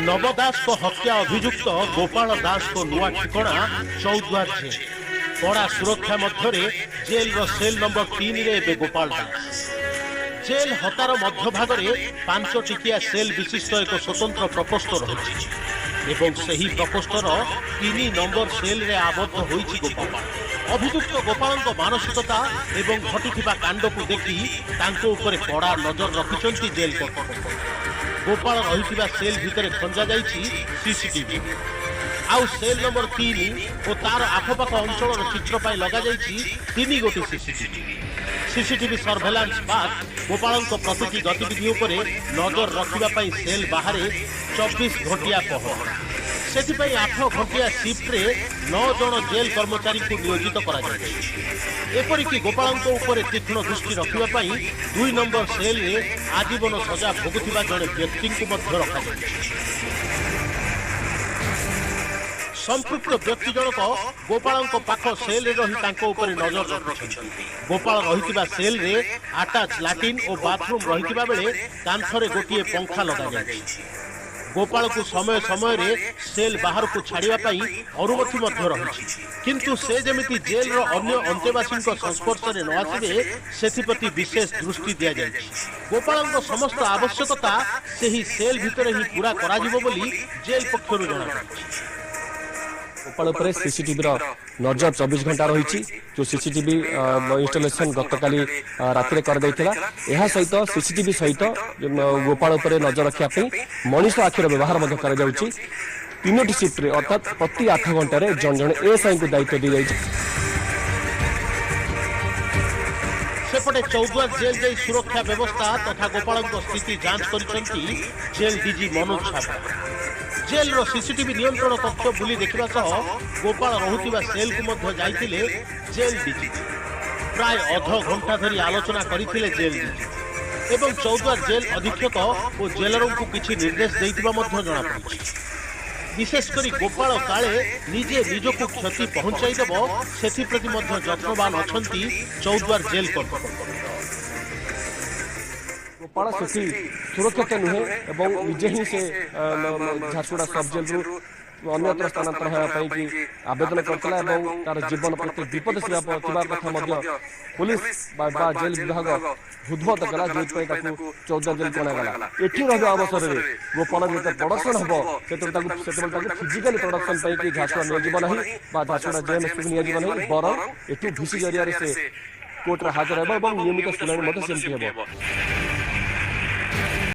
ନବ ଦାସଙ୍କ ହତ୍ୟା ଅଭିଯୁକ୍ତ ଗୋପାଳ ଦାସଙ୍କ ନୂଆ ଠିକଣା ଚୌଦ୍ୱାର ଜେଲ୍। କଡ଼ା ସୁରକ୍ଷା ମଧ୍ୟରେ ଜେଲ୍ର ସେଲ୍ ନମ୍ବର 3ରେ ଏବେ ଗୋପାଳ ଦାସ। ଜେଲ୍ ହତାର ମଧ୍ୟଭାଗରେ 5 ଟିକିଆ ସେଲ୍ ବିଶିଷ୍ଟ ଏକ ସ୍ୱତନ୍ତ୍ର ପ୍ରକୋଷ୍ଠ ରହିଛି ଏବଂ ସେହି ପ୍ରକୋଷ୍ଠର 3 ନମ୍ବର ସେଲ୍ରେ ଆବଦ୍ଧ ହୋଇଛି ଗୋପାଳ। ଅଭିଯୁକ୍ତ ଗୋପାଳଙ୍କ ମାନସିକତା ଏବଂ ଘଟିଥିବା କାଣ୍ଡକୁ ଦେଖି ତାଙ୍କ ଉପରେ କଡ଼ା ନଜର ରଖିଛନ୍ତି ଜେଲ୍ କର୍ତ୍ତୃପକ୍ଷ। ଗୋପାଳ ରହିଥିବା ସେଲ୍ ଭିତରେ ଖଞ୍ଜା ଯାଇଛି ସିସିଟିଭି। ଆଉ ସେଲ୍ ନମ୍ବର 3 ଓ ତାର ଆଖପାଖ ଅଞ୍ଚଳର ଚିତ୍ର ପାଇଁ ଲଗାଯାଇଛି ତିନି ଗୋଟି ସିସିଟିଭି। ସିସିଟିଭି ସର୍ଭେଲାନ୍ସ ବାଦ ଗୋପାଳଙ୍କ ପ୍ରତିଟି ଗତିବିଧି ଉପରେ ନଜର ରଖିବା ପାଇଁ ସେଲ୍ ବାହାରେ 24 ଘଣ୍ଟିଆ ପହରା। ସେଥିପାଇଁ 8 ଘଣ୍ଟିଆ ସିଫ୍ଟରେ 9 ଜଣ ଜେଲ୍ କର୍ମଚାରୀଙ୍କୁ ନିୟୋଜିତ କରାଯାଇଛି। ଏପରିକି ଗୋପାଳଙ୍କ ଉପରେ ତୀକ୍ଷ୍ଣ ଦୃଷ୍ଟି ରଖିବା ପାଇଁ 2 ନମ୍ବର ସେଲ୍ରେ ଆଜୀବନ ସଜା ଭୋଗୁଥିବା ଜଣେ ବ୍ୟକ୍ତିଙ୍କୁ ମଧ୍ୟ ରଖାଯାଇଛି। ସମ୍ପୃକ୍ତ ବ୍ୟକ୍ତି ଜଣକ ଗୋପାଳଙ୍କ ପାଖ ସେଲ୍ରେ ରହି ତାଙ୍କ ଉପରେ ନଜର ରଖିଛନ୍ତି। ଗୋପାଳ ରହିଥିବା ସେଲ୍ରେ ଆଟାଚ୍ ଲାଟ୍ରିନ୍ ଓ ବାଥରୁମ୍ ରହିଥିବା ବେଳେ କାନ୍ଥରେ ଗୋଟିଏ ପଙ୍ଖା ଲଗାଯାଇଛି। ଗୋପାଳକୁ ସମୟ ସମୟରେ ସେଲ୍ ବାହାରକୁ ଛାଡ଼ିବା ପାଇଁ ଅନୁମତି ମଧ୍ୟ ରହିଛି, କିନ୍ତୁ ସେ ଯେମିତି ଜେଲ୍ର ଅନ୍ୟ ଅନ୍ତେବାସୀଙ୍କ ସଂସ୍ପର୍ଶରେ ନ ଆସିବେ, ସେଥିପ୍ରତି ବିଶେଷ ଦୃଷ୍ଟି ଦିଆଯାଇଛି। ଗୋପାଳଙ୍କ ସମସ୍ତ ଆବଶ୍ୟକତା ସେହି ସେଲ୍ ଭିତରେ ହିଁ ପୂରା କରାଯିବ ବୋଲି ଜେଲ୍ ପକ୍ଷରୁ ଜଣାପଡ଼ିଛି। ଗୋପାଳ ଉପରେ ସିସିଟିଭିର ନଜର 24 ଘଣ୍ଟା ରହିଛି। ଯେଉଁ ସିସିଟିଭି ଇନଷ୍ଟଲେସନ ଗତକାଲି ରାତିରେ କରାଯାଇଥିଲା, ଏହା ସହିତ ସିସିଟିଭି ସହିତ ଗୋପାଳ ଉପରେ ନଜର ରଖିବା ପାଇଁ ମଣିଷ ଆଖିର ବ୍ୟବହାର ମଧ୍ୟ କରାଯାଉଛି। ତିନୋଟି ସିଫ୍ଟରେ, ଅର୍ଥାତ୍ ପ୍ରତି 8 ଘଣ୍ଟାରେ ଜଣେ ଜଣେ ଏଏସ୍ଆଇଙ୍କୁ ଦାୟିତ୍ୱ ଦିଆଯାଇଛି। ସେପଟେ ଚୌଦ୍ୱାର ଜେଲ୍ ଯାଇ ସୁରକ୍ଷା ବ୍ୟବସ୍ଥା ତଥା ଗୋପାଳଙ୍କ ସ୍ଥିତି ଯାଞ୍ଚ କରିଛନ୍ତି ଜେଲ୍ ଡିଜି ମନୋଜ ଛାବଡ଼ା। ଜେଲ୍ର ସିସିଟିଭି ନିୟନ୍ତ୍ରଣ କକ୍ଷ ବୁଲି ଦେଖିବା ସହ ଗୋପାଳ ରହୁଥିବା ସେଲ୍କୁ ମଧ୍ୟ ଯାଇଥିଲେ ଜେଲ୍ ଡିଜି। ପ୍ରାୟ ଅଧ ଘଣ୍ଟା ଧରି ଆଲୋଚନା କରିଥିଲେ ଜେଲ୍ ଡିଜି ଏବଂ ଚୌଦ୍ୱାର ଜେଲ୍ ଅଧୀକ୍ଷକ ଓ ଜେଲରଙ୍କୁ କିଛି ନିର୍ଦ୍ଦେଶ ଦେଇଥିବା ମଧ୍ୟ ଜଣାପଡ଼ିଛି। ବିଶେଷ କରି ଗୋପାଳ କାଳେ ନିଜେ ନିଜକୁ କ୍ଷତି ପହଞ୍ଚାଇ ଦେବ, ସେଥିପ୍ରତି ମଧ୍ୟ ଯତ୍ନବାନ ଅଛନ୍ତି ଚୌଦ୍ୱାର ଜେଲ୍ କର୍ତ୍ତୃପକ୍ଷ। ଗୋପାଳ ସେଠି ସୁରକ୍ଷିତ ନୁହେଁ ଏବଂ ନିଜେ ହିଁ ସେ ଝାରସୁଗୁଡ଼ା ସବ୍ ଜେଲ୍ରୁ ଅନ୍ୟତ୍ର ସ୍ଥାନାନ୍ତର ହେବା ପାଇଁ କି ଆବେଦନ କରିଥିଲା ଏବଂ ତାର ଜୀବନ ପ୍ରତି ବିପଦ ଥିବା କଥା ମଧ୍ୟ ପୋଲିସ ବା ଜେଲ୍ ବିଭାଗ ହୃଦବୋଧ କଲା, ଯେଉଁଥିପାଇଁ ତାକୁ ଚୌଦ୍ୱାର ଜେଲ୍କୁ ଅଣାଗଲା। ଏଠି ରହିବା ଅବସରରେ ଗୋପାଳ ଯେତେବେଳେ ପ୍ରଡକ୍ସନ ହେବ, ସେତେବେଳେ ତାକୁ ଫିଜିକାଲି ପ୍ରଡକ୍ସନ ପାଇଁ କି ଝାରସୁଗୁଡ଼ା ନିଆଯିବ ନାହିଁ ବା ଝାରସୁଗୁଡ଼ା ଜେଏମ୍ଏସ୍କୁ ନିଆଯିବ ନାହିଁ, ବରଂ ଏଠୁ ଭିସି ଜରିଆରେ ସେ କୋର୍ଟରେ ହାଜର ହେବ ଏବଂ ନିୟମିତ ଶୁଣାଣି ମଧ୍ୟ ସେମିତି ହେବ।